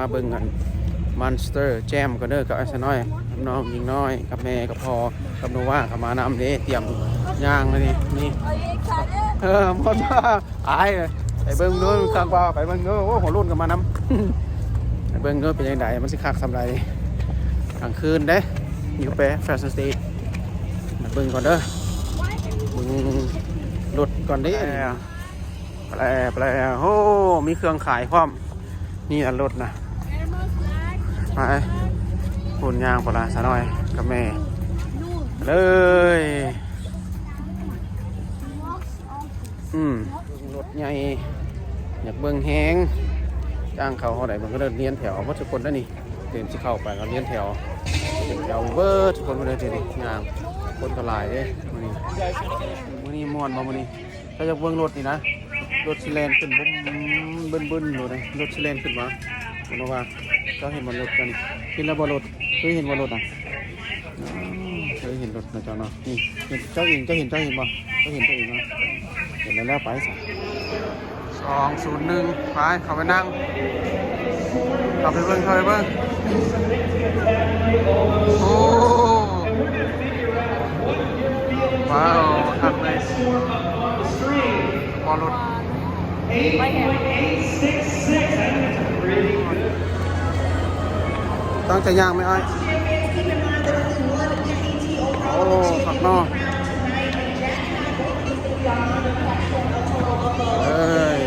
ມາເບິ່ງອັນ Monster Jam ກ່ອນເດີ ກັບອ້າຍຊານ້ອຍ ກັບນ້ອງຍິງນ້ອຍ ກັບແມ່ ກັບພໍ່ ກັບໂນວາ ກໍມານຳເດ້ ຕຽມຍ່າງແລ້ວນີ້ ນີ້ ເອີ ໝົດ ອາຍ ໄປເບິ່ງດູ ຄັກບໍ່ ໄປເບິ່ງດູ ໂອ້ ຫົວໂລ້ນກໍມານຳ ໄປເບິ່ງດູເປັນຈັ່ງໃດ ມັນຊິຄັກສ່ຳໃດ ກາງຄືນເດ້ ຢູ່ແປ Fresno State ໄປເບິ່ງກ່ອນເດີ ເບິ່ງລົດກ່ອນເດ້ ແປ ແປ ໂອ້ ມີເຄື່ອງຂາຍພ້ອມ ນີ້ລະລົດນະ ໄປ ພຸ້ນຍ່າງພຸ້ນລະ ສາວນ້ອຍກັບແມ່ ເລີຍ ອືມ ເບິ່ງລົດໃຫຍ່ ຢາກເບິ່ງແຮງ ຈ້າງເຂົາເທົ່າໃດ ເບິ່ງກໍເດີນລຽນແຖວເອົາໝົດທຸກຄົນໄດ໋ນີ້ ເຕີມຊິເຂົ້າໄປກໍລຽນແຖວ ລຽນແຖວເບິດທຸກຄົນເລີຍ ນີ້ຍ່າງ ຄົນກໍຫຼາຍເດ້ມື້ນີ້ ມື້ນີ້ມ່ວນບໍ່ມື້ນີ້ ເຈົ້າຢາກເບິ່ງລົດນີ້ນະ ລົດຊິແລ່ນຂຶ້ນບຶ້ມບຶ້ມໂລດເດ້ ລົດຊິແລ່ນຂຶ້ນມາ ເພິ່ນວ່າ ເຈົ້າເຫັນບໍ່ລົດເຈົ້ານີ້ ເຫັນແລ້ວບໍ່ລົດ ເຄີຍເຫັນບໍ່ລົດນະ ອືມ ເຄີຍເຫັນລົດນະເຈົ້າເນາະ ນີ້ ເຫັນ ເຈົ້າເອງ ເຈົ້າເຫັນ ເຈົ້າເຫັນບໍ່ ເຈົ້າເຫັນຕົວເອງບໍ່ ເຫັນແລ້ວ ແລ້ວໄປຊະ ສອງສູນໜຶ່ງ ໄປ ເຂົ້າໄປນັ່ງ ເຂົ້າໄປເບິ່ງ ເຂົ້າໄປເບິ່ງ ໂອ້ ວ້າວ ຄັກເລີຍ ບໍ່ລົດ ຕັ້ງໃຈຍ່າງໄໝອ້າຍ ໂອ້ ຄັກເນາະ ເອີຍ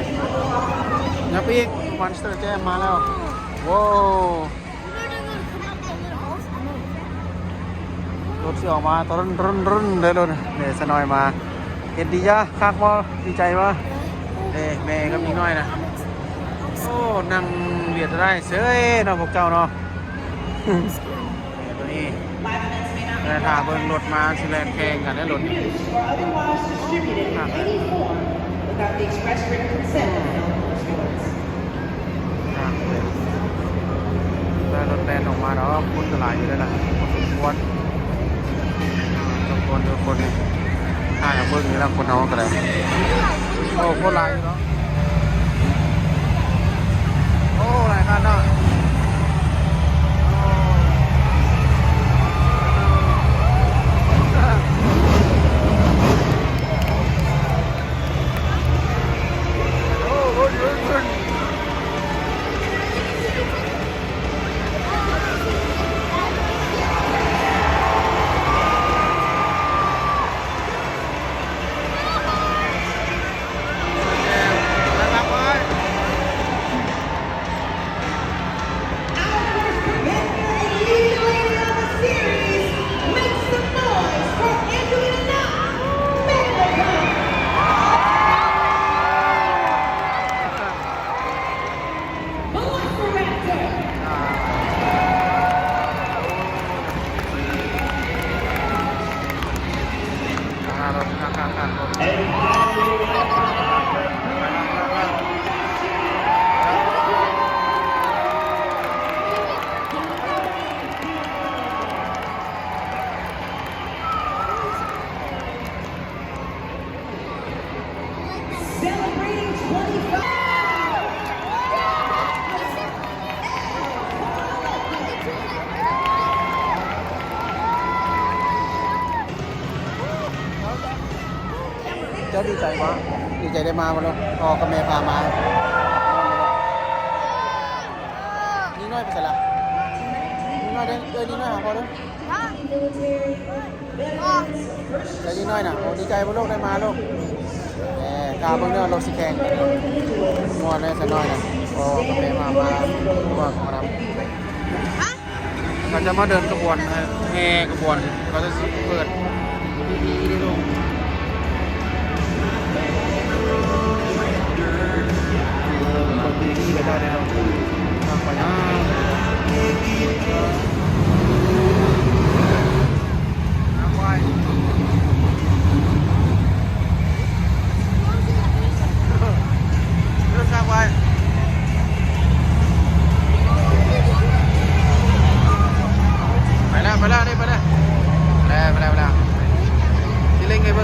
ຍັບໄປອີກ Monster Jam ມາແລ້ວ ໂວ້ ລົດຊິອອກມາ ຕະຣຶນ ຕະຣຶນ ຕະຣຶນ ເດ້ລົດ ເດ້ ສາວນ້ອຍມາ ເຮັດດີຈ້າ ຄັກບໍ່ ດີໃຈບໍ່ ເດ້ ແມ່ກັບຍິງນ້ອຍນະ ໂອ້ ນັ່ງລຽນໄດ້ເສີຍເນາະ ພວກເຈົ້າເນາະ ແມ່ຕົວນີ້ ແຕ່ຖ້າເບິ່ງລົດມາຊິແລ່ນແຂ່ງກັນເດ້ລົດນີ້ ຄັກເລີຍ ແຕ່ລົດແລ່ນອອກມາດອກ ຄົນກໍຫຼາຍຢູ່ເດ້ລະ ພໍສົມຄວນ ສົມຄວນຢູ່ຄົນນີ້ ຖ້າຢາກເບິ່ງນີ້ລະ ຄົນເຮົາກໍໄດ້ ໂອ້ ຄົນຫຼາຍຢູ່ເນາະ ໂອ້ ຫຼາຍຄັນເນາະ ໂອ້ ເຈົ້າດີໃຈບໍ່? ດີໃຈໄດ້ມາບໍ່ລູກ? ພໍ່ກັບແມ່ພາມາ. ຍິງນ້ອຍໄປໃສລະ? ຍິງນ້ອຍເດ້ ເອີ້ຍຍິງນ້ອຍຫາພໍ່ເດີ້. ໄດ້ຍິງນ້ອຍນະ. ໂອ້ ດີໃຈບໍ່ລູກ ໄດ້ມາລູກ? ແໝ ຖ້າເບິ່ງເດີ້ ລົດຊິແຂ່ງ ມ່ວນແດ່ຊະນ້ອຍນະ. ພໍ່ກັບແມ່ພາມາ ພໍ່ກັບແມ່ນຳ. ເຂົາຈະມາເດີນຂະບວນ ແຫ່ຂະບວນ ເຂົາຈະຊິເປີດພິທີເດ້ລູກ. ເປີດພິທີກໍໄດ້ເດ້ເນາະ ທາງໄປນະ. ໄປແລ້ວ ໄປແລ້ວ ນີ້ໄປແລ້ວ ໄປແລ້ວ ໄປແລ້ວ ໄປແລ້ວ ຊິເລັ່ງໃຫ້ເບິ່ງ.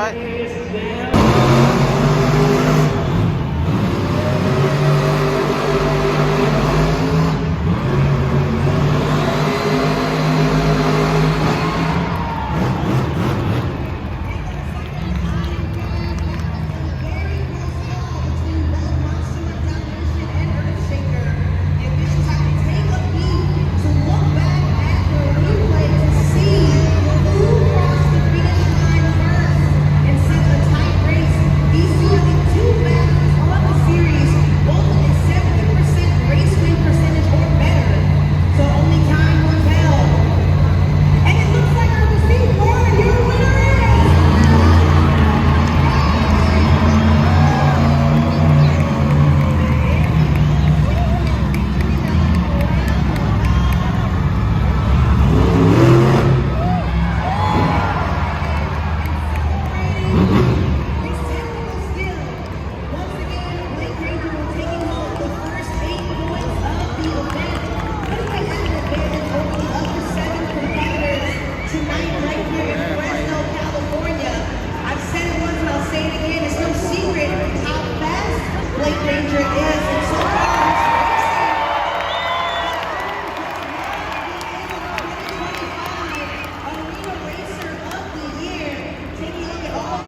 ໄວ້. Once again, Blake Granger will take home the first eight points of the event, putting him at an advantage over the other seven competitors tonight right here in Fresno, California. I've said it once and I'll say it again, it's no secret how fast Blake Granger is.